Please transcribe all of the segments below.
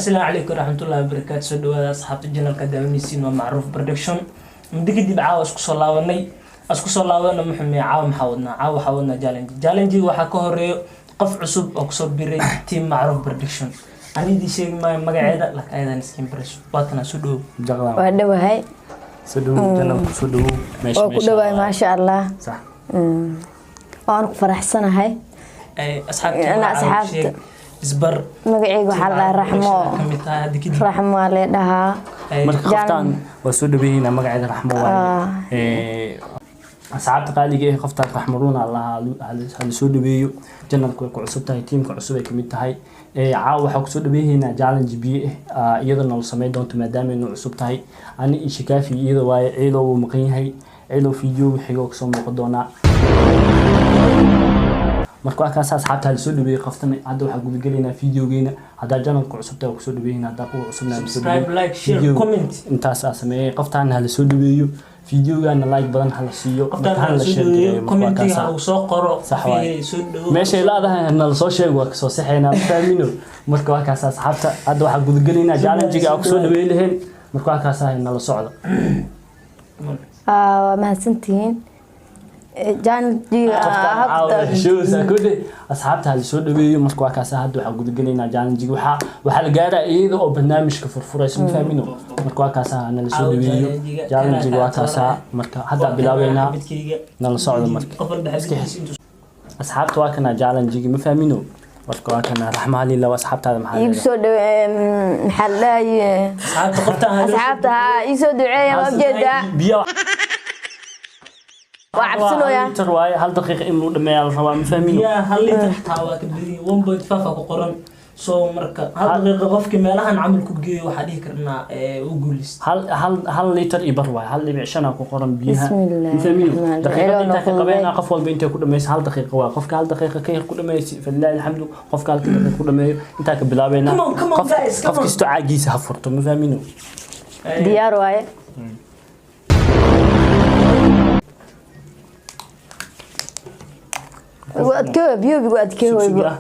Asalaamu calaykum waraxmatullahi wabarakaatu. Soo dhawaada asxaabta channelka daawanaysiin, waa Macruuf Production. Muddo kadib caawa isku soo laabanay, isku soo laabana muxume. Caawa maxaa wadnaa? Caawa waxaa wadnaa challenge. Challenge waxaa ka horeeyo qof cusub oo kusoo biray team Macruuf Production. Anidii sheegi maayo magaceeda, laakiin ayadan iskiin barayso. Waatana, soo dhawow. Waa dhowahay. Soo dhawow, channelka soo dhawow. Meesha Waa ku dhowahay, maasha Allah. Sax. Waan ku faraxsanahay. Asxaabta Ana magacaaga asxaabta. sheeg, isbar. Magacayga waxaa la dhahaa Raxmo. Kamid tahay hadda kadib. Raxmo waa lee dhahaa. Marka qoftaan waa soo dhaweynaa, magaceeda Raxmo waaye. Asxaabta qaaliga eh, qoftaan Raxmo Ruuna allaha hala soo dhaweeyo. Channelka way ku cusub tahay, teamka cusub ay kamid tahay. Caawa waxaa kusoo dhaweeynaa challenge biyo ah, iyadana la sameyn doonto maadaama ay noo cusub tahay. Ani iyo Shikaafi iyada waaye. Ciilow wuu maqan yahay, Ciilow video xigoo kasoo muuqan doonaa. Marka waa kaas, asxaabta hala soo dhaweeyey qoftan. Hadda waxaa gudagelaynaa videogeena. Haddaa channelka cusub tahay, waa kusoo dhaweynaa. Haddaa kuwa cusubna, hala soo Subscribe, dhaweeyo. like, share, Video- comment. Intaas aa sameeyey. Qoftaana hala soo dhaweeyo, videogana like badan hala siiyo. Qoftaan marka hala soo share dhaweeyo, gareeyo. Marka waa commentiga kaasaa. ha uu soo qoro. Sax waaye. Qofkii soo dhawow. Meeshay laadahay nala soo sheego, waa kasoo saxaynaa, ma fahmino. Marka waa kaas asxaabta, hadda waxaa gudagelaynaa challenge-ga aa kusoo dhaweey laheen. Marka waa kaas, nala socda. Waa mahadsantihiin. Kudhe asxaabta hala soo dhaweeyo. Marka waa kaas, hadda waxaa gudagelaynaa challenge-ga. Waxaa la gaaraa iyada oo barnaamijka furfuraysa, ma fahmino. Marka waa kaas, nala soo dhaweeyo. Challenge-ga waa kaasa. Marka hadda bilaabeynaa, nala socda. Marka Qof walba xabadkiisa intuu asxaabta, waa kana challenge-gi, ma fahmino. Marka waa kana Raxma Halila. Asxaabtaada maxaa Iigu leedahay? soo dhawe, maxaa la dhahaye? Asxaabta, qoftaan ha loo soo Asxaabta, haa, ii soo duceeya. Waa ujeedaa. Biyo. Waa cabsanoyaa. Hal litir waaye, hal daqiiqa in lagu dhameeyaa la rabaa, ma fahmino. Biyaha hal litir xataa waa ka badan, 1.5 ku qoran. Soo marka hal daqiiqa qofkii meelahan camal ku geeyo, waxaa dhihi karnaa uu guuleysta. Hal litir iyo bar waaye, 1.5 ku qoran biyaha. Bismillaahi Ma fahmino? Rahmaani Daqiiqada Rahiim. intaa ka qabeynaa, qof walba intay ku dhamaysa. Hal daqiiqa waa. Qofka hal daqiiqa ka yar ku dhameeyay, falilaahi alxamdu. Qofka halka daqiiqa ku dhameeyo, intaa ka bilaabeynaa. Come on, come on, Qof guys, come qof on. kasto caagiisa ha furto, ma fahmino. Diyaar waaye. Igu adkeeyo biyo, igu adkeeyo. Sug ah.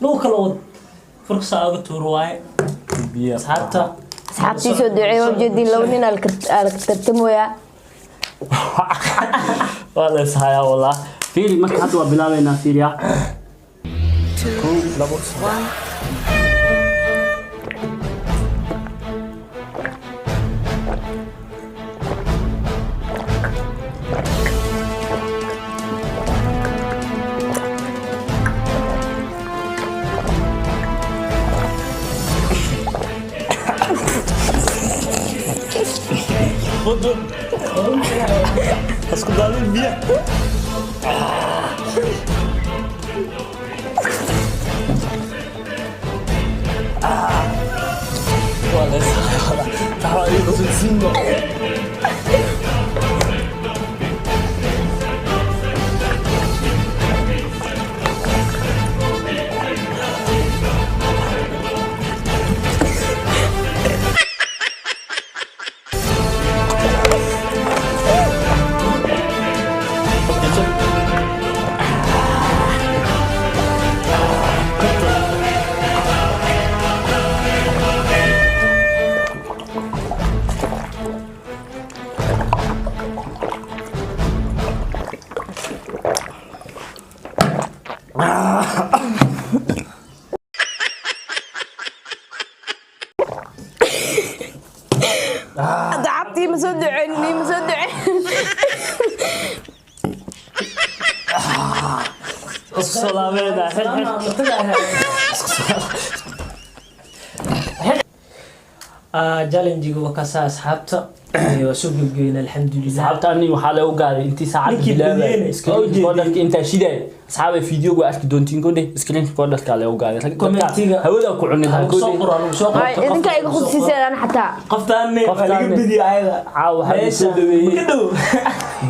Lagu kala wad fursa uga tuuro waaye. Biyaha. Asxaabta. Asxaabtii, soo duceeya. Waa ujeediin, laba nin aa la tartamoyaa. Waa la ishayaa wallah. Fiiri, marka hadda waa bilaabeynaa. Fiiriya, kow, labo, saddex. Isku daadin biyaha. Waa la ishayaa wallah. Taxaa ii qusulsiino. Asxaabtii, ma soo duceyn, ma soo duceyn. Isku soo laabeynaa. Xir, xir. Challenge-ga waa kaasa asxaabta. Waa soo gebgeyna, alxamdulilah. Asxaabta, ani waxaa lagu gaaday intii saacad Ninkii bilaabay badiyeyna, screen oo jeediyey. recorderka intaa shiday. Asxaabay, videoga arki doontiin kodhe, screen recorderka lagu gaaday. Rag dadka Commentiga- hawada ku cunin. Ha lagu soo qoro, ha lagu soo qoro. Ay, idinka iga khubsiiseen ana xataa. Qoftaanne waa laga Qoftaanne. badiya ayada. Caawa waxaa lagu soo Meesha, dhaweeyey. ma ka dhow.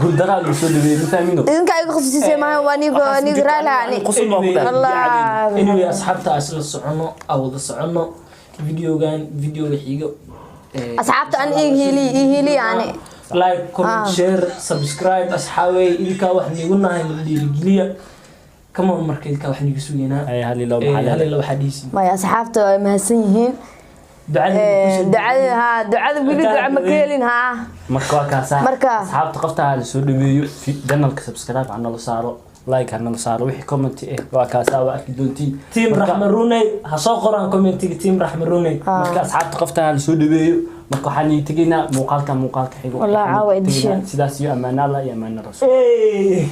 Guuldaraa lagu soo dhaweeyey, ma fahmino. Idinka iga khubsiiseen maaha, waa nigo nigo raalaani. Qosol baa ku dhahay. Wallaahi. Anyway, asxaabta, aan isla socono, aan wada socono videogan, videoga xigo. Asxaabta, an ii hili, ii hili yani. Like, comment, share, subscribe. Asxaabey, idinkaa wax niigu nahay, na dhiirigeliya. Kama marka idinka wax niga sugeynaa. Ay, hal iyo labo maxaa Hal leedahay? iyo labo waxaa dhihisin. Maya, asxaabta way mahadsan yihiin. Ducada Ducada haa, ducada weli duca ma ka helin haa. Marka waa kaasaa. Asxaabta, qofta ha la soo dhaweeyo. Channelka subscribe ha nala saaro, like ha nala saaro, wixii comment eh waa kaasaa, waa arki doontiin. Team Raxma Runey ha soo qoraan commentiga, team Raxma Runey. Marka asxaabta, qofta ha la soo dhaweeyo. Marka waxaan ii tegaynaa muuqaalka xigo. Wallahi Waxaan caawa ii tegaynaa idisheen. sidaas iyo ammaano Allah iyo ammaano rasuul. Hey.